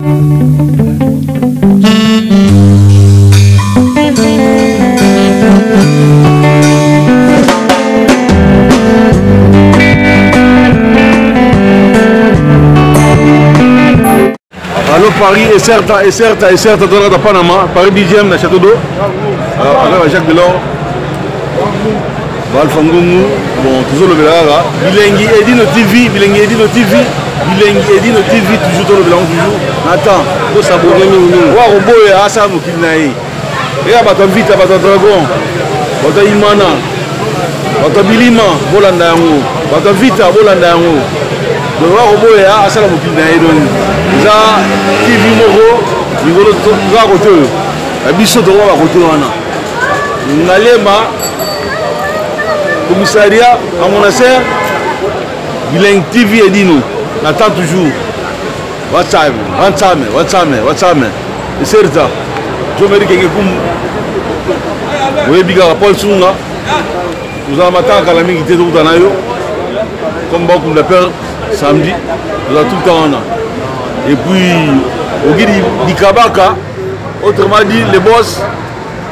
Allo Paris et certes, et certes, et certes, dans Panama, Paris 10e, na Château d'eau, avec Jacques Delors. Alpha Ngungu, bon, toujours le Belara, Bilengi Edino TV, Bilengi Edino TV, Bilengi Edino TV, toujours dans le Belara, toujours. Nathan, faut s'abonner, nous, nous. Wa Robo, Asa Mokili na ye. Eya bato ya Vita, bato ya Dragon, bato ya Imana, bato ya Bilima, bolanda yango. Bato ya Vita, bolanda yango. Donc wa Robo, asala mokili na ye donc. Eza TV moko, likolo toza kote oyo. Ya biso tokoka bakote wana. Ngalema, commissariat, Amonacer, Bilingue TV Edino, Nathan toujours. What's up, what's up, what's up, what's up, Eserta, Jomeri Kenge Kumu, oyebi kaka Paul Sunga, tozala matanga kala mingi te tokuta na yo, comme bakunda père samedi, tozala tout le temps wana. Et puis, Ogidi Dikabaka, autrement dit, le boss,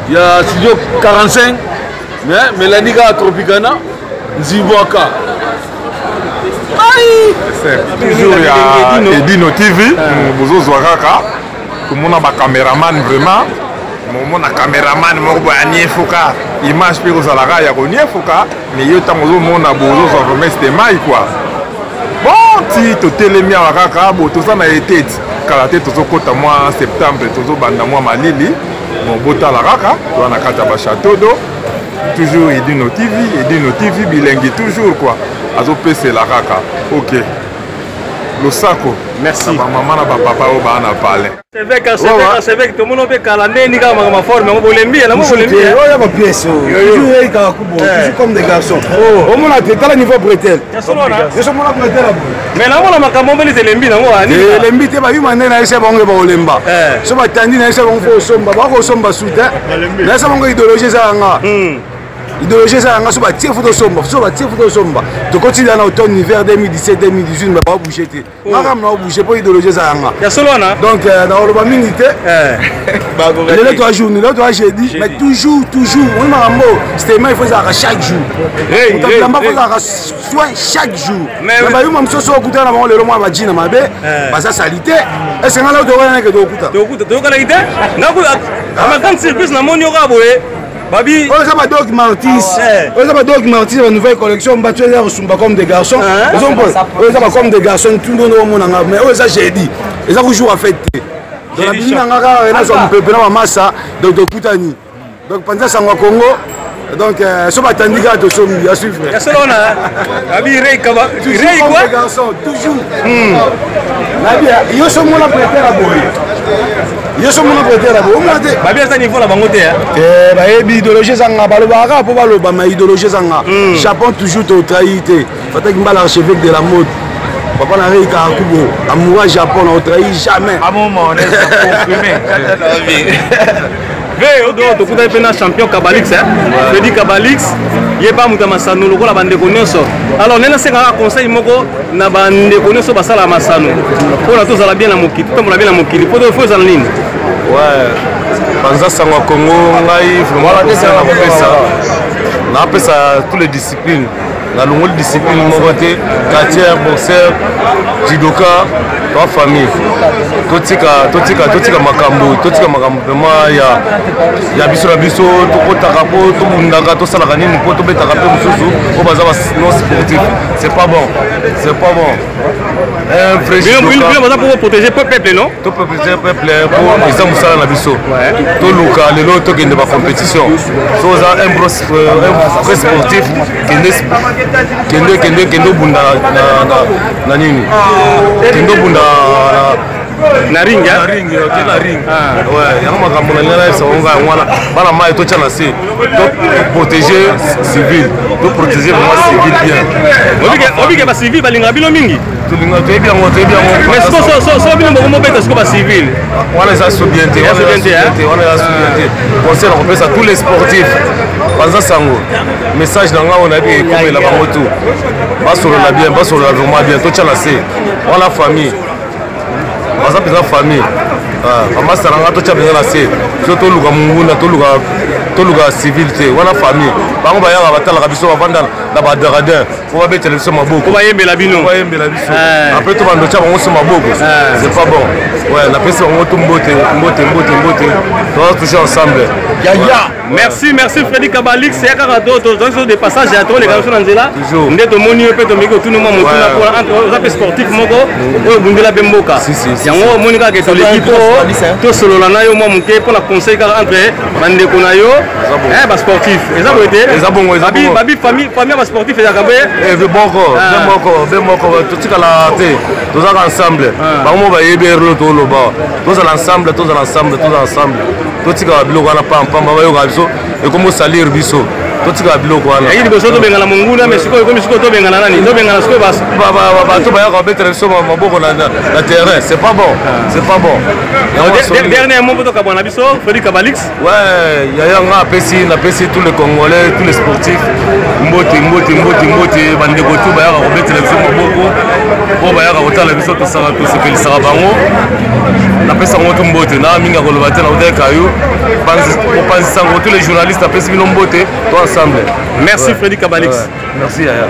il y a studio 45, mais Mélanie kaka Tropicana, Nzibwaka. Toujours ya Edino TV, bozozwa kaka komona ba cameraman vraiment momona cameraman moko boye aniefuka image mpe kozalaka ya koniefuka mais yo ntango ozomona bozozwa vraiment stemai quoi. Bon ti totelemi awa kaka bo toza na ete kala te tozokota mwa septembre tozobanda mwa malili bon botala kaka toza na kati ya ba château d'eau toujours Edino TV, Edino TV bilengi toujours quoi azopesela kaka ok losako merci na bamama na bapapa oyo baa na palais. Archevêque, archevêque, archevêque, tomoni mpe kala nde nini kaka makambo ya forme yango bolembi yango bolembi. Oyo ya ba pièces oyo. Toujours ye kaka kubo, toujours comme des garçons. Omona te tala niveau bretelle. Ya solo wana. Yo so mona bretelle boye. Mais namona makambo mbeli elembi nango ani. Elembi te bayuma nde na yesa bango bakolemba. So batandi na yesa bango fo osomba, bakosomba su te. Na yesa bango idéologie eza yanga. Idéologie eza yanga so batie fo tosomba, so batie fo tosomba. Tokoti na automne hiver 2017 2018 mais ba bouger te. Nga na bouger po idéologie eza yanga. Ya solo wana. Donc nakoloba mingi te. Lelo toa journée, lelo toa jeudi, mais toujours toujours on makambo stement il faut ezalaka chaque jour. Moto bilamba faut ezalaka soin chaque jour. Mais bayuma mosusu okutana na bango lelo mwa bajina mabe, baza salité. Est-ce que nga lelo toyokanaki ke tokuta? Tokuta, toyokanaki te? Nga kuta, ma grande surprise namoni yo kaka boye. Babi. Oyo eza ba Doc Martins. Oyo eza ba Doc Martins ba nouvelle collection bato eza kosumba comme des garçons. Oyo eza ba comme des garçons tout ndondo omona nga mais oyo eza jeudi. Eza ku jour à fête te. Donc nabimi na nga kaka nazwa mopepe na bamasa donc tokutani. Donc panza sango ya Congo. Donc so batandi kaka tosombi à suivre. Ya solo wana. Babi Rey Kaba. Rey quoi? Comme des garçons toujours. Nabi yo so mona prêter à boye. Yo so mona prêter à boye. Omona te. Babi aza niveau na bango te. Eh bayebi idéologie ezanga balobaka kaka mpo baloba ma idéologie ezanga. Japon toujours totrahi te. Fataki Mbala archevêque de la mode. Papa na Rey Karakubo, amoureux Japon, on trahit jamais. À mon moment, on est confirmé. Tokutani mpe na champion Kabalix, Fredi Kabalix, ye ba moto ya masano lokola bandeko nyonso. Alors nde nasengaka conseil moko na bandeko nyonso basala masano mpona tozala bien na mokili, totambola bien na mokili, mpo fo ezala nini? Ouais, panza sango ya Congo, ngai vraiment conseil na kopesa, napesa tous les disciplines. Nalongoli discipline moko te, quartier, boxeur, judoka, trois familles. Totika, totika, totika makambo, totika makambo vraiment ya ya biso na biso, tokotaka po tobundaka, tosalaka nini po tobetaka pe mosusu po baza ba non sportif. C'est pas bon, c'est pas bon. Un vrai judoka. Bino baza pour protéger peuple, non? To protéger peuple po eza mosala na biso. Toluka lelo tokende ba compétition. So oza un bros, un vrai sportif, kende, kende, kende, kende obunda na, na, na nini? Kende obunda na ring, na ring, ok, na ring. Ouais, yango makambo na ngai nayebisa bango yango wana. Bana mayi totya na se. To protéger civil, to protéger vraiment civil bien. Obike ba civil balingaka bino mingi. Tolinga, toyebi yango, toyebi yango. Mais siko, so, so, so bino boko mobeta siko ba civil. Wana eza so bien te, wana eza so bien te, wana eza so bien te. Conseil na kopesa tous les sportifs. Banza sango. Message na ngai oyo nayebi ekomela bango tout. Basolola bien, basolola vraiment bien, totya na se. Wana famille. Baza mpenza famille. Bamasta na nga totya mpenza na se. So toluka monguna, toluka civil te. Wana famille. Bango bayaka batalaka biso bavanda na ba gradin po babetela biso maboko. Po bayembela bino. Po bayembela biso. Après to bando tya bango so maboko. C'est pas bon. Ouais, napesi bango tout mbote, mbote, mbote, mbote. Toza toujours ensemble. Yaya. Merci, merci Freddy Kabalix. Ya kaka to to to de passage ya to les garçons na nzela. Toujours. Nde to moni yo pe to miki otuna mwa motuna Ouais. po entre oza pe sportif moko oyo bundela pe mboka. Si, si, si, Yango si. omoni kaka ke toleki po to solola na yo mwa moke mpo na conseil kaka entre bandeko na yo bon. eh, ba sportif. Eza boye te? Eza bongo, eza Babi bongo. babi famille ya ba sportif ezalaka boye. Eh, be moko, be moko, be moko, totikala te, tozalaka ensemble. Bango mo bayebi erlo toloba. Tozala ensemble, tozala ensemble, tozala ensemble. Totikala biloko wana pampamba bayoka biso, ekomi osalir biso. Totikala biloko wana. Yaki liboso tobengana monguna mais sikoyo ekomi sikoyo tobengana nani? Tobengana sikoyo bas Bato bayaka babetela biso maboko na terrain, c'est pas bon, c'est pas bon. Yango asoli. Dernier mot tokabwana biso Freddy Kabalix. Ouais, yaya nga apesi, napesi tous les Congolais, tous les sportifs, mbote, mbote, mbote, mbote, bandeko tu bayaka kobetela biso maboko, po bayaka kotala biso, tosaka, tosepelisaka bango. Napesi yango tu mbote, na mingi ya koloba te, na koteka yo. Mopanzi sango, tous les journalistes, napesi bino mbote, to ensemble. Merci Ouais. Freddy Kabalix. Ouais. Merci yaya.